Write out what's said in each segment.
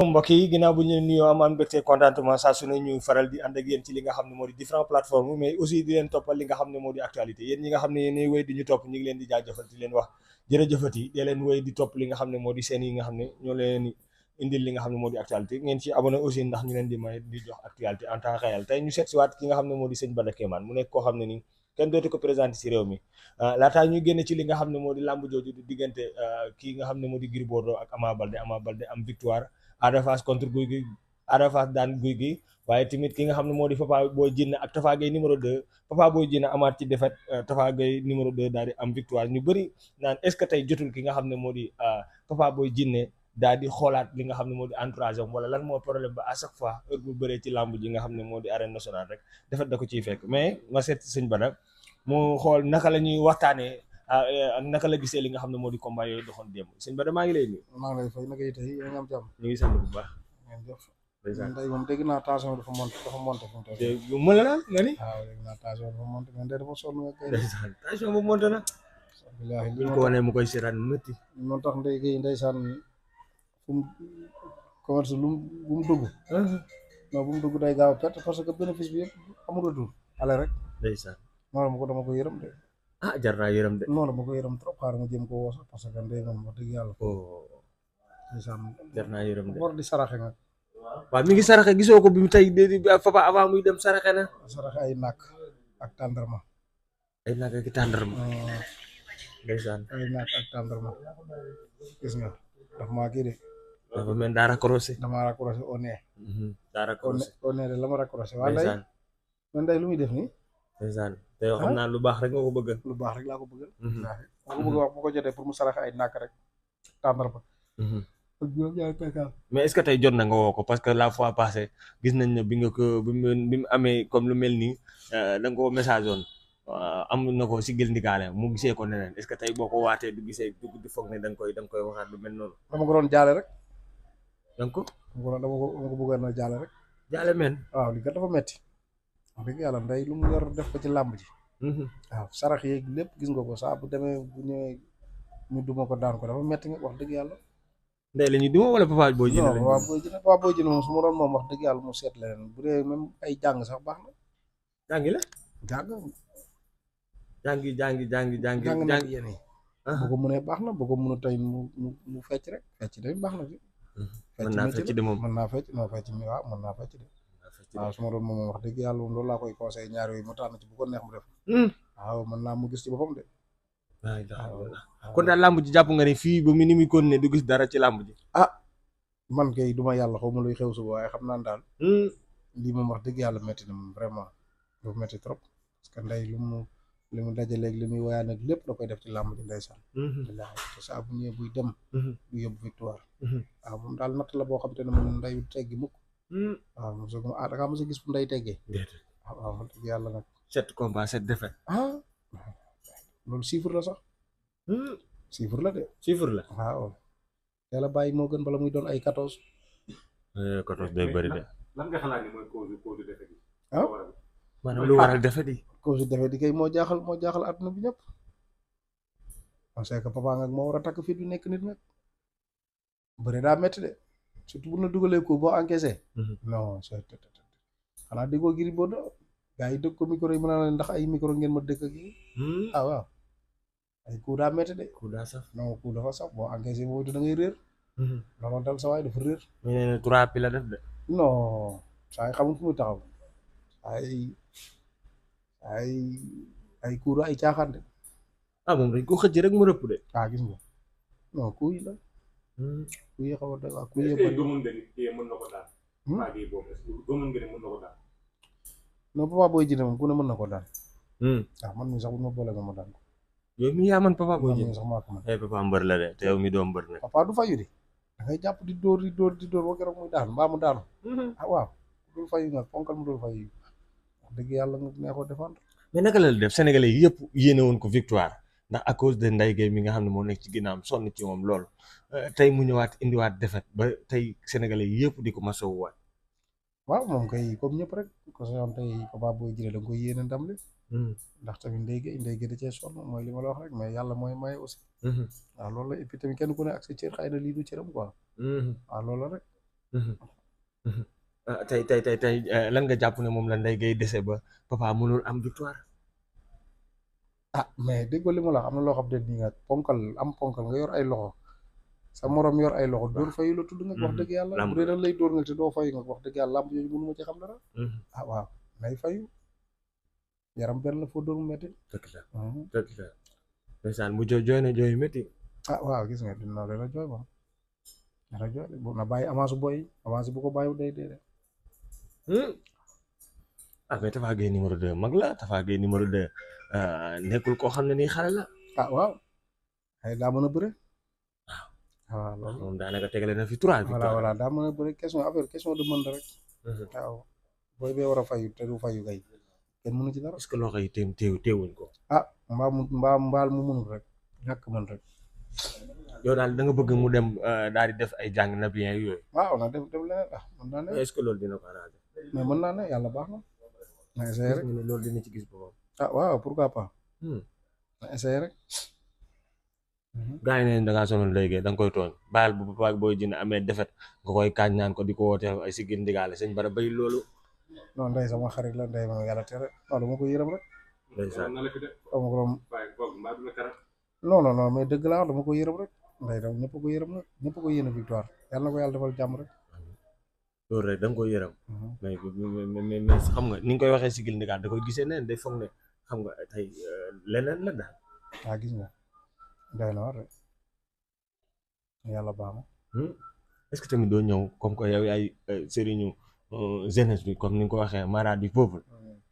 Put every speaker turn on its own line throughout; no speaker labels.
mbokk yi ginnaaw bu ñu leen nuyoo am mbégte contentement saa su ne ñu faral di ànd ak yéen ci li nga xam ne moo di différentes plateformes mais aussi di leen toppal li nga xam ne moo di actualité yéen ñi nga xam ne yéenay wéy di ñu topp ñu ngi leen di jaajëfal di leen wax jërëjëfati dee leen wéy di topp li nga xam ne moo di seen yi nga xam ne ñoo leen indil li nga xam ne moo di actualité ngeen ci abonné aussi ndax ñu leen di may di jox actualité en temps réel tey ñu seet si waat ki nga xam ne moo di sëñ Bada Kémane mu nekk koo xam ne nii kenn dootu ko présenté si réew mi laataa ñuy génne ci li nga xam ne moo di làmb jooju di diggante kii nga xam ne moo di Gris Bordeaux ak Ama Baldé am victoire Ada Fass contre Gouye Gui Ada Fass daan Gouye Gui waaye tamit ki nga xam ne moo di Papa Boy Djiné ak Tafa Gueye numéro 2 Papa Boy Djiné amaat ci défaite Tafa Gueye numéro 2 daal di am victoire ñu bëri naan est-ce que tey jotul ki nga xam ne moo di Papa Boy Djiné daal di xoolaat li nga xam ne moo di entourage am wala lan moo problème ba à chaque fois heure bu bëree ci làmb ji nga xam ne moo di arène nationale rek défaite da ko ciy fekk mais ma seet sëñ Bada mu xool naka la ñuy waxtaanee ak naka la gisee li nga xam ne moo di combat yooyu doxoon démb sëñ Bada maa ngi lay nuyu.
maa ngi lay fay naka tey yéen a ngi am jàmm.
ñu ngi sant bu baax.
ngeen jëf. tey moom dégg naa tension dafa monté fi mu toll.
dégg mën la naan nga ni.
waaw dégg naa tension dafa monté mais tey dafa sonn nga kay.
tension bu monté na.
alhamdulilah
bu ñu ko wanee mu koy seetaan métti.
moo tax ndey kay ndeysaan fu mu commerce bu mu dugg. non bu mu dugg day gaaw a perte parce que bénéfice bi yëpp amul retour. ale rek.
ndeysaan.
non dama ko yërëm de.
ah jar naa yërëm de.
non dama ko yërëm trop xaaral ma jéem ko woo sax parce que ndey moom wax dëgg yàlla. ndeysaan
jar naa yërëm de.
war di saraxe nga.
waaw mi ngi saraxe gisoo ko bi mu tey papa avant muy dem saraxe na.
saraxe ay nàkk ak tàndarma.
ay nàkk ak tàndarma. ndeysaan.
ay nàkk ak tàndarma. gis nga daf maa kii de.
dafa mel daa raccroché.
damaa raccroché au nez.
daa raccroché
au nez de la ma raccroché. waaw nday man day lu muy def nii.
ndeysaan te yoo xam naa lu baax rek nga ko bëggal.
lu baax rek laa ko bëggal. maa ko bëgg wax bu ko jotee pour mu saraxe ay nàkk rek tàndarma.
mais est-ce que tey jot na nga woo ko parce que la fois passée gis nañ ne bi nga ko bi mu amee comme lu mel nii da nga ko message woon am na ko si gil ndikaale mu gisee ko neneen est-ce que tey boo ko waatee du gisee du foog ne da nga koy waxaat lu mel noonu.
dama ko doon jaale rek.
donc
dama ko bëggoon a jaale rek.
jaale men.
waaw li kat dafa metti wax dëgg yàlla ndey lu mu yor def ko ci làmb ji. waaw sarax yeeg lépp gis nga ko saa bu demee bu ñëwee ñu duma ko daan ko dafa metti nga wax dëgg yàlla.
ndey la ñuy duma wala Papa Boy Djiné lañ.
Papa Boy Djiné moom su ma doon moom wax dëgg yàlla mu seet leneen bu dee même ay jàng sax baax na.
jàngi la.
jàngi yéen yi. bu ko mënee baax na bu ko mënu tey mu fecc rek fecc tamit baax na fi.
mën naa fecc de moom
mën naa fecc non fecc mi waaw mën naa fecc de. waaw su ma doon moom wax dëgg yàlla moom loolu laa koy conseillé ñaar yooyu mu tànn ci bu ko neex mu def. waaw mën naa mu gis ci boppam de.
kon daal làmb ji jàpp nga ne fii ba mi ni muy continuer du gis dara ci làmb ji.
ah man kay duma yàlla xaw ma luy xew suba waaye xam naa daal. lii moom wax dëgg yàlla métti na moom vraiment dafa métti trop parce que ndey li mu daje léegi li muy woyaan nag lépp da koy def ci làmb ji ndeysaan. wallaahi te saa bu ñëwee buy dem. du yóbbu victoire. waaw moom daal natt la boo xam te ne moom ndey du teggi mukk. waaw mos a da ngaa mos a gis fu ndey teggee. waaw wax dëgg yàlla nag.
7 combats 7 défaites.
loolu chiffre la sax. chiffre la de.
chiffre la.
waaw yàlla bàyyi moo gën bala muy doon ay 14.
14 day bëri de.
lan nga xalaat ni mooy cause défaite yi.
maanaam lu waral défaite yi.
cause défaite yi kay moo jaaxal àdduna bi ñëpp. parce que papa nga moo war a takk fit bi nekk nit nag. bëri daa métti de surtout bu na dugalee ko boo encaissé. non c'est xanaa déggoo Gris Bordeaux gars yi dëgg ko micro yi mën naa leen ndax ay micro ngeen ma dëkk ak yi. waaw. ay coup daa métti de.
coup daa saf.
non coup dafa saf boo encaissé boobu da ngay réer. looloo dal sa waay dafa réer.
ñu ne 3 pi la def de.
non saa yi xamul fu muy taxaw. ay coup ay caaxaan de.
moom dañ ko xëcc rek mu rëpp de.
gis nga non coup yi la. coup yi xaw a doy waa coup yi
bëri. gëmën nga ni kii mën na ko daal. waa kii boobu est-ce que gëmën nga ni mën na ko daal.
non Papa Boy Djiné moom ku ne mën na ko daal. man mii sax bu ma boole nga ma daan ko.
yow mii yaa man Papa Boy Djiné
sax maa ko man.
papa mbër la de te yow mi doo mbër nag.
papa du fayu de da ngay jàpp di dóor ba keroog muy daanu mbaa mu daanu. waaw dul fayu nga fonkal mu dul fayu wax dëgg yàlla nga neexoo défendre.
mais naka la def sénégalais yëpp yéene woon ko victoire ndax à cause de Ndeye Gueye mi nga xam ne moo nekk ci ginnaawam sonn ci moom loolu tey mu ñëwaat indiwaat défaite ba tey sénégalais yëpp di ko masowuwaat.
waaw moom kay comme ñëpp rek ko soxna tey Papa Boy Djiné da nga koy yéene ndam li. ndax tamit Ndeye Gueye da cee sonn mooy li ma la wax rek mais yàlla mooy maye aussi. waaw loolu la et puis tamit kenn ku ne ak sa cër xëy na lii du cëram quoi. waaw loolu la rek.
tey lan nga jàpp ne moom la Ndeye Gueye dese ba papa mënul am victoire.
ah mais dégg nga li ma la wax am na loo xam ne nii nga ponkal nga yor ay loxo sa morom yor ay loxo dóor fayu la tudd nga wax dëgg yàlla bu dee dañ lay dóor nga te doo fayu nga wax dëgg yàlla làmb yooyu mënu ma ci xam dara ah waaw nay fayu yaram benn la foo dóor mu metti
dëgg la dëgg la ndeysaan mu jooy na jooy métti.
ah waaw gis nga dina la jooy moom dana jooy bu na bàyyi avance boy avance bu ko bàyyi day dee de
ah mais Tapha Gueye numéro 2 mag la Tapha Gueye numéro 2 nekkul koo xam ne nii xale la.
ah waaw ay daa mën a bëre
waaw
waaw loolu
moom daanaka tegale na fi 3 victoire.
voilà daa mën a bëre question de mën la rek waaw booy bee war a fayu te du fayu kay kenn mënu ci dara
est-ce que loxo yi teewuñ ko.
ah mbaal mu mënul rek ñàkk mën rek
yow daal da nga bëgg mu dem daal di def ay jàng na bien yooyu.
waaw na def leneen ah mën naa ne
est-ce que loolu dina ko arrangé.
mais mën naa ne yàlla baax na na essayé rek
loolu dina ci gis boppam.
ah waaw pourquoi pas na essayé rek
gaa yi ne da ngaa sonal léegi da nga koy tooñ bàyyil bu Papa Boy Djiné amee defet nga koy kaañ naan ko di ko woote ay sigil ndigaale sëñ bara bay loolu.
non ndey sama xarit la ndey moom yàlla tere waaw dama ko yërëm rek
ndeysaan
na la fi def
dama ko doon
waaye kooku mbaa du la karat
non mais dëgg laa dama ko yërëm rek ndey dam ñëpp ko yërëm nag ñëpp ko yéene victoire yàlla na ko yàlla defal jàmm rek
loolu rek da nga koy yërëm. mais xam nga ni nga koy waxee sigil ndigaale da koy gisee neen day foog ne xam nga tey leneen la daal.
waa gis nga doy na war rek yàlla baax na
est-ce que tamit doo ñëw comme que yow yaay sëriñu jeunesse bi comme ni nga ko waxee mara du peuple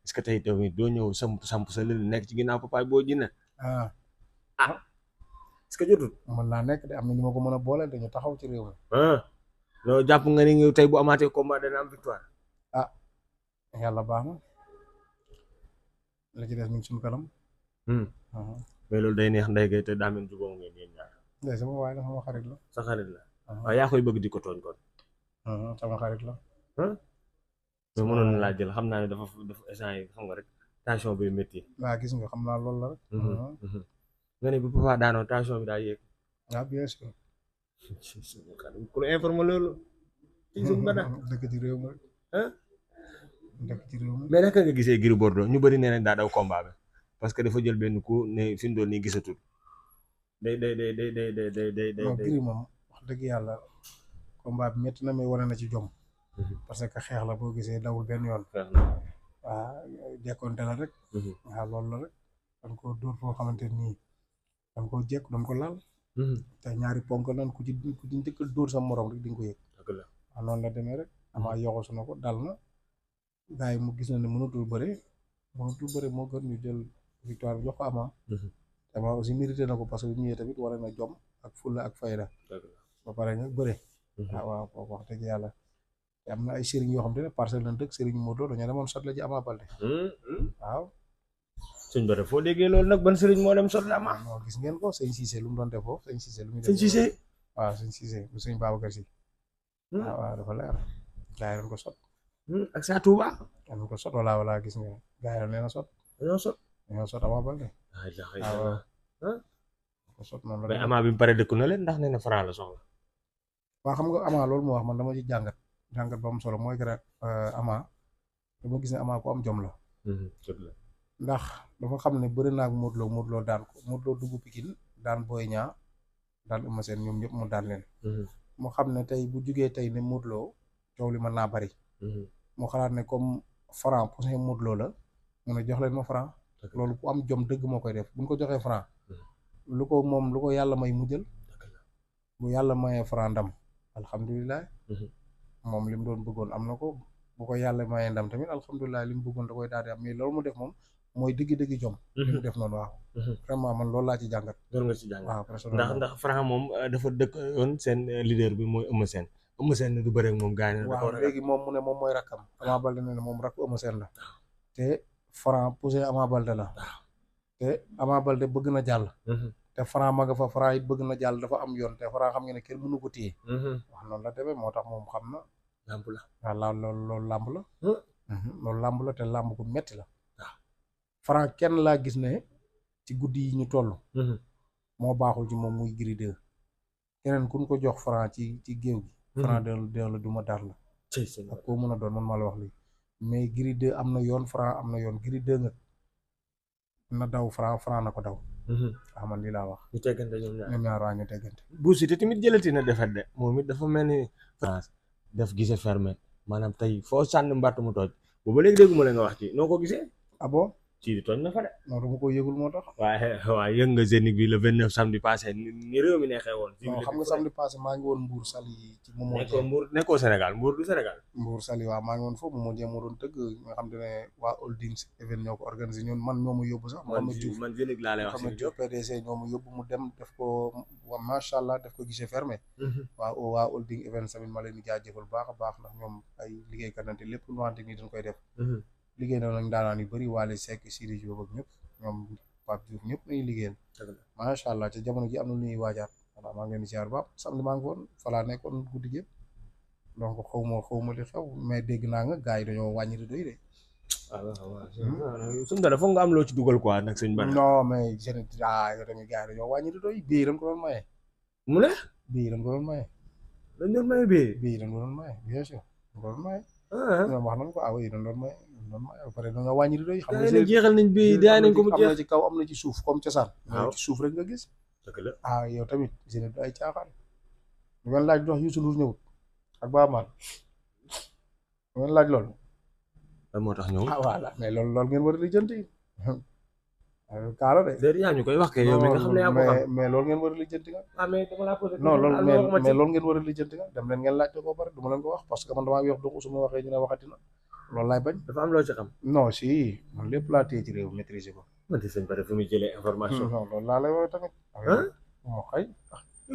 est-ce que tey tamit doo ñëw samp sa lël nekk ci ginnaaw Papa Boy Djiné.
ah
est-ce que jotul.
mën naa nekk de am na ñu ma ko mën a boole dañu taxaw ci réew mi
loolu jàpp nga ni tey bu amaatee combat dana am victoire.
ah yàlla baax na la ci des mi ngi suñu kanam
mais loolu day neex Ndeye Gueye te daa mel jubóo ngeen yéen ñaar.
ndey sama waay la sama xarit la
sa xarit la. waaw yaa koy bëgg di ko tooñ kon.
sama xarit la
mais mënoon na laa jël xam naa ne dafa échange yi xam nga rek tension bi métti.
waa gis nga xam naa loolu la rek
nga ne bu Papa daanoo tension bi daa yéeg.
waaw bien sûr
ku la informe loolu. ci suñu bana
dëkk ci réew mi rek dëkk ci réew mi
mais naka nga gisee Gris Bordeaux ñu bëri nee nañ daa daw combat bi parce que dafa jël benn coup ne fi mu doon nii gisatul. day.
non Gris moom wax dëgg yàlla combat bi métti na mais wane na ci jom parce que xeex la boo gisee dawul benn yoon waaw jekkoonte la rek waaw loolu la rek dañ ko dóor foo xamante nii dañ ko jekk dañ ko laal te ñaari ponk nan ku ci njëkk dóor sa morom rek di nga ko yëg waaw noonu la demee rek amaa yoxosu na ko dal na gars yi mu gis na ne mënatul bëre moo gën ñu jël victoire bi jox ko Ama Ama aussi mérité na ko parce que bu ñëwee tamit wane na jom ak fulla ak fayda ba pare nga bëre waaw kooku wax dëgg yàlla te am na ay sëriñ yoo xam te ne parcelle lañ dëkk sëriñ Modou Lo dañoo demoon sot la ci Ama Baldé waaw
suñ bëre foo déggee loolu nag ban sëriñ moo dem sot la Ama
non gis ngeen ko sëñ Cissé lu mu doon def foofu sëñ Cissé lu muy def
sëñ Cissé
waaw sëñ Cissé bu sëñ Babacar Si waaw dafa leer gaa yi doon ko sot
ak saa Touba
dañ ko sot wala gis nga gaa yi nee na sot
dañoo sot
Ama Baldé waaw ko sot noonu la
mais Ama bi mu pare dëkku na leen ndax nee na Franc la soxla
waaw xam nga Ama loolu moo wax man dama ci jàngat ba mu solo mooy que Ama dama gis ne Ama ko am jom la ndax dafa xam ne bëri naa ak Modou Lo daan ko Modou Lo dugg Pikine daan Boy Niang daan Eumeu Sène ñoom ñëpp mu daan leen mu xam ne tey bu jugee tey ne Modou Lo coow li mën naa bari mu xalaat ne comme Franc poussin Modou Lo la mu ne jox leen ma Franc loolu ku am jom dëgg moo koy def buñ ko joxee Franc lu ko yàlla may mu jël bu yàlla mayee Franc ndam alhamdulilah moom li mu doon bëggoon am na ko bu ko yàlla mayee ndam tamit alhamdulilah li mu bëggoon da koy daal di am mais loolu mu def moom mooy dëgg-dëgg jom li mu def noonu waaw vraiment man loolu laa ci jàngat
loolu nga ci jàngat
waaw
ndax Franc moom dafa dëkk yoon seen leader bi mooy Eumeu Sène du bëre ak moom gaañ na
waaw léegi moom mu ne moom mooy rakkam Ama Baldé ne moom rakk Eumeu Sène la te Franc poussé Ama Baldé la te Ama Baldé bëgg na jàll te Franc ma nga fa Franc it bëgg na jàll dafa am yoon te Franc xam nga ne kenn mënu ko téye wax noonu la demee moo tax moom xam na
làmb la
waaw loolu làmb la loolu làmb la te làmb ku metti la Franc kenn laa gis ne ci guddi yi ñu toll moo baaxul ci moom muy Gris 2 keneen kun ko jox Franc ci géew gi Franc de la duma daan la ak koo mën a doon man maa la wax lii mais Gris 2 am na yoon Franc am na yoon Gris 2 nga na daw Franc na ko daw waaw man lii laa wax
ñu teggante ñoom
ñaar waa ñu teggante
Bou Siteu tamit jëlati na defet de moom it dafa mel ni France def gise fermé maanaam tey foo sànni mbàtt mu tooj booba léegi dégguma la nga wax ci noo ko gisee
ah bon
ci di tooñ na fa de
non dama ko yëgul moo tax
waaye yëg nga Zénith bi le 29 samedi passé ni réew mi neexee woon
non xam nga samedi passé maa ngi woon Mbour Saly ci Momo
nekkoo Sénégal Mbour du Sénégal
Mbour Saly waaw maa ngi woon foofu Momo Dieng moo doon tëgg nga xam te ne waa Holdings event ñoo ko organisé ñun man ñoo ma yóbbu sax
man Zénith laa lay wax
Mohamed Diouf PDC ñoo ma yóbbu mu dem def ko waa macha allah def ko guichet fermé waa Holding event tamit ma leen di jaajëfal baax a baax ndax ñoom ay liggéeykat nante lépp lu wante ni dañ koy def liggéey na nañ daanaan yu bëri Wally Seck Sidi Diop ak ñëpp ñoom Pape Diouf ñëpp nañu liggéeyal macha allah te jamono ji am na lu ñuy waajaat voilà maa ngi leen di ziar ba samedi maa ngi woon fa laa nekkoon guddi gi donc xaw ma li xew mais dégg naa nga gars yi dañoo wàññi rido yi de
suñu dara foog nga am loo ci dugal quoi nag sëñ Bada
non mais jeune yow tamit gars yi dañoo wàññi rido yi bii dañ ko doon maye
mu ne
bii dañ ko doon maye bii dañ ko doon maye bien sûr dañ ko doon maye ñoom wax nañ ko ah oui dañ doon maye ba pare dañoo wàññi rido yi xam nga
jeexal nañ bi daay nañ ko mu
am na ci kaw am na ci suuf comme cosaan ci suuf rek nga gis
dëgg la
ah yow tamit jeune du ay caaxaan ñu ngeen laaj dox Youssou Ndour ñëwut ak Baaba Maal ñu ngeen laaj loolu
lan moo tax ñëw
ah voilà mais loolu ngeen war a lijjanti kaala de
déedéet yaa ñu koy wax kay yow mi nga xam ne yaa ko xam
mais loolu ngeen war a lijjanti nga
ah mais dama laa posé
non loolu mais loolu ngeen war a lijjanti nga dem leen ngeen laaj ko pare du ma leen ko wax parce que man damaa wax du su ma waxee ñu ne waxati na loolu laay bañ
dafa am loo ci xam
non si man lépp laa téye ci réew maîtriser ko
man de sëñ Bada fu muy jëlee information
non loolu laa lay wax tamit moo xëy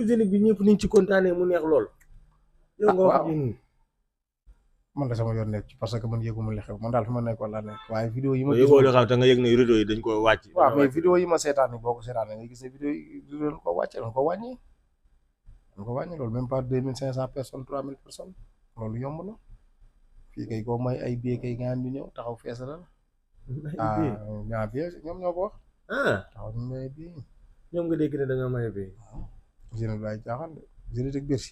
Zénith bi ñëpp niñ ci kontaanee mu neex lool yow nga wax
man de sama yoon nekk ci parce que man yëguma li xew man daal fi ma nekkoon laa nekk waaye vidéo yi ma
yëgoo li xew te nga yëg ne rideau yi dañ ko wàcc
waaw mais vidéo yi ma seetaan ni boo ko seetaanee nga gis ne vidéo yi dañ ko wàcce dañ ko wàññi loolu même pas 2500 personnes 3000 personnes loolu yomb na fii kay koo may ay billet kay gaan ñu ñëw taxaw feesal ñaa billet ñoom ñoo ko wax taxaw ñu may billet
ñoom nga dégg ne dañoo may billet
Zénith bi ay caaxaan de Zénith ak Bercy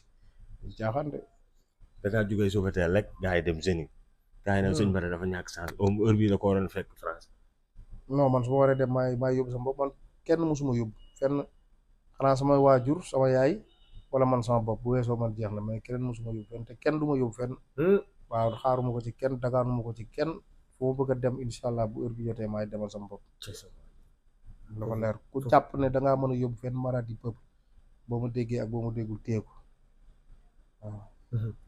ay caaxaan de
dangaa jógee suba teel rek gars yi dem Zénith gars yi nag sëñ Bada dafa ñàkk chance heure bii da ko waroon fekk France
non man su ma waree dem maay yóbbu sama bopp man kenn musuma yóbbu fenn xanaa sama waajur sama yaay wala man sama bopp bu weesoo man jeex na mais kenn musuma yóbbu fenn te kenn du ma yóbbu fenn waaw xaaruma ko ci kenn dagaanuma ko ci kenn fu ma bëgg a dem incha allah bu heure bi jotee maay demal sama bopp dafa leer ku jàpp ne dangaa mën a yóbbu fenn maradi peuple boo ma déggee ak boo ma déggul téeku waaw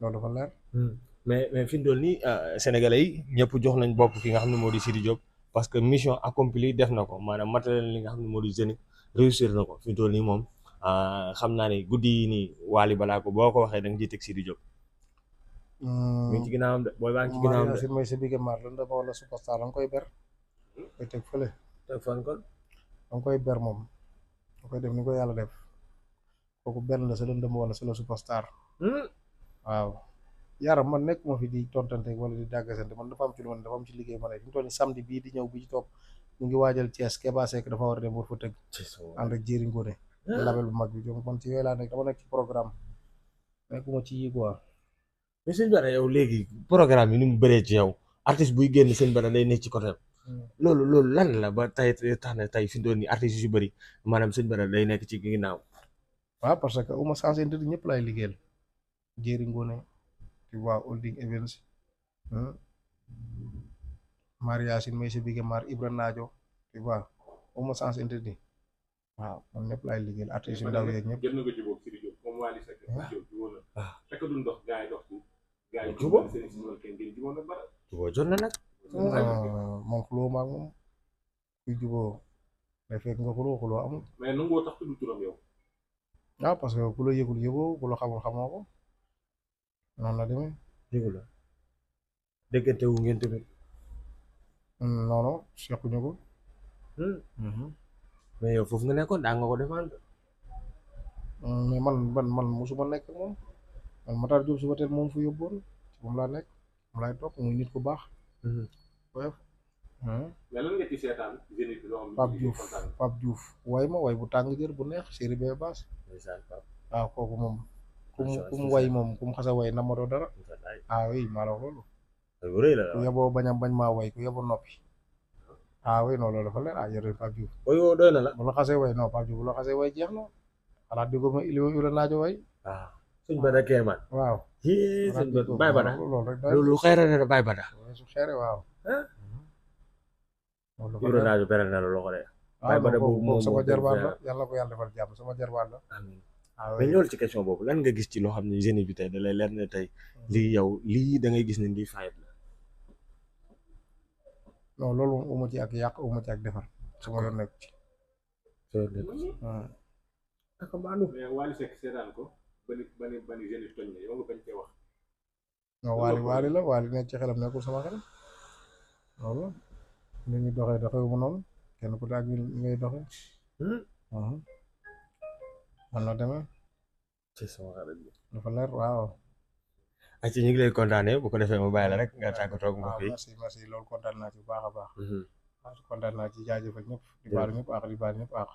loolu dafa leer
mais fi mu toll nii sénégalais yi ñëpp jox nañ bopp ki nga xam ne moo di Sidi Diop parce que mission accomplie def na ko maanaam matériel li nga xam ne moo di Zénith réussir na ko fi mu toll nii moom xam naa ne guddi yi nii Wally balaa ko boo ko waxee da nga ciy teg Sidi Diop mi ngi ci ginnaawam de booy baa ngi ci ginnaawam de
mooy sa bigge maar lan dafa wala superstar da nga koy ber koy teg fële
teg fan kon
da nga koy ber moom da koy def ni ko yàlla def kooku benn la sa lëndëm wala sa la superstar waaw yaram man nekk ma fi di tontante wala di dàggasante man dafa am ci lu man dafa am ci liggéey ma ne fi mu toll nii samedi bii di ñëw bi ci topp ñu ngi waajal Thiès Keba Seck dafa war a dem war fa tëgg ànd ak Jéeri Ngone label bu mag bi donc man ci yooyu laa nekk dama nekk ci programme nekkuma ci yi quoi
mais sëñ Bada yow léegi programme yi ni mu bëree ci yow artiste buy génn sëñ Bada day nekk ci côté loolu lan la ba tey tax na tey fi mu toll nii artistes yu si bëri maanaam sëñ Bada day nekk ci ginnaaw
waaw parce que uma sensé ndëd ñëpp laay liggéeyal Jéeri Ngone tu vois Holding Events Maria Yacine may si bigge mar Ibra Naajo tu vois uma sensé ndëd waaw man ñëpp laay liggéeyal artistes yu ndaw yeeg ñëpp
jël na ko jubóog Sidi Diop comme Wally Seck jubóo na fekk duñ dox gars yi dox ci gars yi
jubóo
seen si noonu kenn ngeen jubóo na bara
jubóo jot na nag
man xuloo maag moom kuy jubóo day fekk nga xuloo amul
mais nangoo tax tudd turam yow
waaw parce que ku la yëgul yëgoo ku la xamul xamoo ko noonu la demee
dégg la déggante wu ngeen tamit
non non sequñu ko
mais yow foofu nga nekkoon daa nga ko défendre
mais man musuma nekk ak moom man Matar Diop suba teel moom fu yóbboon ci moom laa nekk moom laay topp muy nit ku baax woyof
mais lan nga ci seetaan Zénith bi loo xam
Pape Diouf way ma way bu tàng jër bu neex série bee baas waaw kooku moom ku mu way moom ku mu xasa way namatoo dara ah oui maa la wax loolu ku yeboo bañ a bañ maa way ku yeboo noppi ah oui non loolu dafa leer ah jërëjëf Pape Diouf
way woo doy na la
bu la xasee way non Pape Diouf bu la xasee way jeex na xalaat di ko ma ili ila naajo way
waaw suñ bada keemaan
waaw
suñ bada bay bada
loolu rek doy
loolu xeere na bay bada
su xeere waaw
Ibro naajo beral na la loxo de bay bada boobu moom
sama jarbaat la yàlla ko yàlla defal jàmm sama jarbaat la
amiin
ah
mais ñëwal ci question boobu lan nga gis ci loo xam ne jeune bi tey da lay leer ne tey lii yow lii da ngay gis ne lii fayet la
non loolu moom uma ci ak yàq uma ci ak defar sama yoon nekk ci
ak maanu
mais Wally Seck seetaan ko bani jeune toñ ne yow nga bañ cee wax
non waali la waali nekk ci xelam nekkul sama xelam loolu ni ñu doxee doxewu noonu kenn ku daag ñu ngay doxee man la demee
ci sama xarit bi
dafa leer waaw
ak ci ñu ngi lay kontaane bu ko defee mu bàyyi la rek nga tàggatoo ak mbokk yi
merci loolu kontaan naa ci bu baax a baax waaw kontaan naa ci jaajëfal ñëpp di baal ñëpp ak di baal ñëpp ak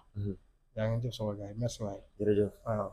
yaa ngeen jëf sama gars yi merci waay
jërëjëf
waaw